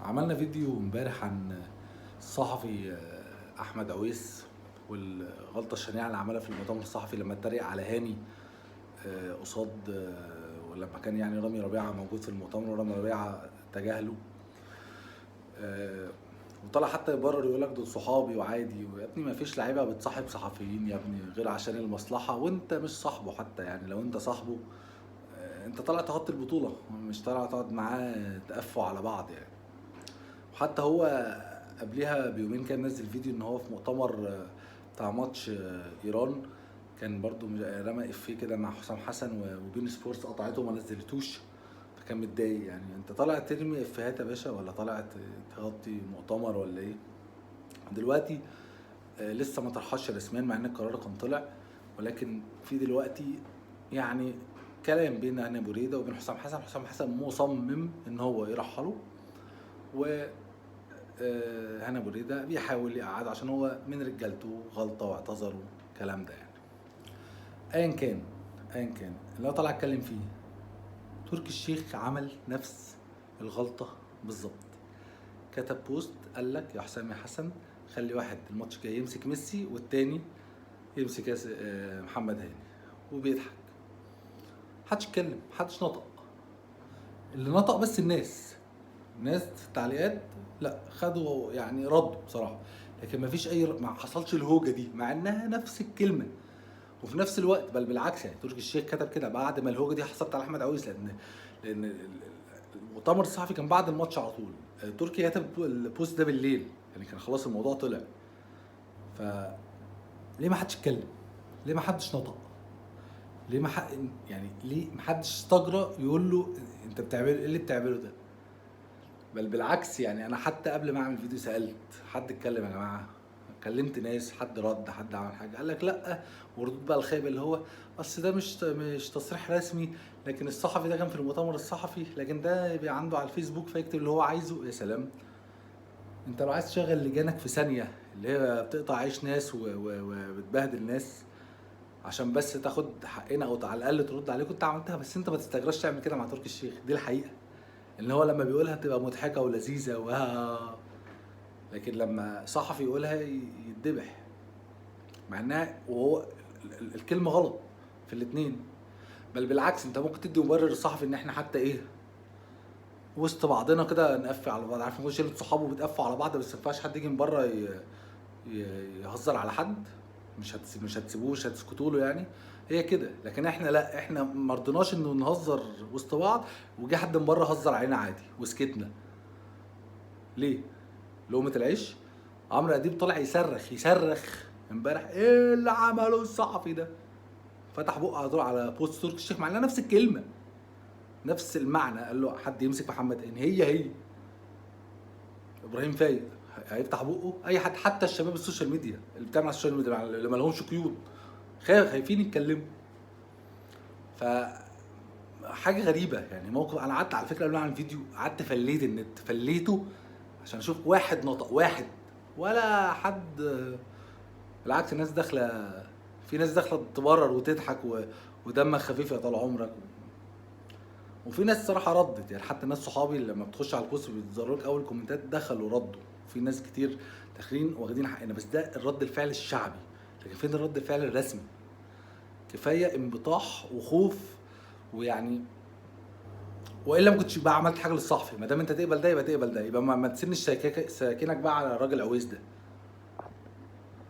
عملنا فيديو امبارح عن الصحفي احمد عويس والغلطة الشنيعة اللي عملها في المؤتمر الصحفي لما اتريق على هاني قصاد، ولما كان يعني رامي ربيعة موجود في المؤتمر ورامي ربيعة تجاهله، وطلع حتى يبرر يقول لك دول صحابي وعادي. ويا ابني ما فيش لعيبة بتصاحب صحفيين يا ابني غير عشان المصلحة، وانت مش صاحبه حتى، يعني لو انت صاحبه انت طالع تغطي البطولة مش طالع تقعد معاه تقفوا على بعض يعني. وحتى هو قبلها بيومين كان نزل فيديو ان هو في مؤتمر بتاع ماتش ايران، كان برضو رمى افيه كده مع حسام حسن وبين سبورتس قطعته وما نزلتوش، فكان متضايق. يعني انت طالع ترمي افيهات يا باشا ولا طالع تغطي مؤتمر ولا ايه؟ دلوقتي لسه ما طرحش رسميا مع ان القرار كان طلع، ولكن في دلوقتي يعني كلام بين هاني ابو ريده وبين حسام حسن. حسام حسن مصمم ان هو يرحله، و هاني ابو ريده بيحاول يقعده عشان هو من رجالته غلطه واعتذر والكلام ده. يعني ايا كان اللي هو طلع اتكلم فيه، تركي الشيخ عمل نفس الغلطة بالظبط. كتب بوست قال لك يا حسام يا حسن خلي واحد الماتش الجاي يمسك ميسي والتاني يمسك محمد هاني، وبيضحك. محدش اتكلم، محدش نطق. اللي نطق بس الناس في التعليقات، لا خدوا يعني ردوا بصراحة، لكن مفيش اي ما حصلش الهوجه دي مع انها نفس الكلمة وفي نفس الوقت. بل بالعكس، يعني تركي الشيخ كتب كده بعد ما الهوجه دي حصلت على احمد عويس، لان المؤتمر الصحفي كان بعد الماتش على طول. تركي كتب البوست ده بالليل، يعني كان خلاص الموضوع طلع. ف ليه ما حدش اتكلم؟ ليه ما حدش نطق؟ ليه ما يعني ليه ما حدش استجرأ يقول له انت بتعمل ايه اللي بتعمله ده؟ بل بالعكس، يعني انا حتى قبل ما اعمل فيديو سالت حد اتكلم يا جماعة، كلمت ناس، حد رد، حد عمل حاجة، قال لك لا. وردود بقى الخايبة اللي هو اصل ده مش تصريح رسمي، لكن الصحفي ده كان في المؤتمر الصحفي، لكن ده بيبقى عنده على الفيسبوك فيكتب اللي هو عايزه. يا سلام، انت لو عايز تشغل لجانك في ثانية اللي هي بتقطع عيش ناس وبتبهدل ناس عشان بس تاخد حقنا او على الاقل ترد عليه، كنت عملتها. بس انت ما تستجراش تعمل كده مع تركي الشيخ، دي الحقيقة. ان هو لما بيقولها بتبقى مضحكة ولذيذه لكن لما صحفي يقولها يتذبح، مع انها وهو الكلمة غلط في الاثنين. بل بالعكس، انت ممكن تدي مبرر للصحفي ان احنا حتى ايه وسط بعضنا كده نقفي على بعض، عارف نكون شله صحابه وبتقفوا على بعض، بس ما ينفعش حد يجي من بره يهزر على حد، مش هتسيبوه، مش هتسكتوا له يعني، هي كده. لكن احنا لا، احنا ما رضيناش انه نهزر وسط بعض، وجه حد من بره هزر علينا عادي وسكتنا. ليه؟ لقمة العيش. عمرو اديب طلع يصرخ امبارح، ايه اللي عمله الصحفي ده؟ فتح بقه على طول على بوست تركي الشيخ، مع انها نفس الكلمة نفس المعنى، قال له حد يمسك محمد هاني، هي ابراهيم فايق هيفتح بقه، اي حد، حتى الشباب ال social media اللي بتعمل على ال social media اللي ما لهمش قيود خايفين يتكلموا. ف حاجة غريبة يعني موقف. انا قعدت على فكرة قبل ما اعمل فيديو قعدت فليت النت، فليته عشان اشوف واحد نطق، واحد ولا حد. بالعكس الناس داخله، في ناس داخله تبرر وتضحك ودمك خفيف يا طال عمرك، وفي ناس صراحة ردت. يعني حتى ناس صحابي لما بتخش على البوست بيتظهروا لك اول كومنتات دخلوا ردوا، في ناس كتير داخلين واخدين حقنا، بس ده الرد الفعل الشعبي. لكن فين الرد الفعل الرسمي؟ كفاية انبطاح وخوف، ويعني والا ما كنتش بقى عملت حاجة للصحفي. ما دام انت تقبل ده يبقى تقبل ده، يبقى ما تسنش ساكنك بقى على الراجل عويس ده.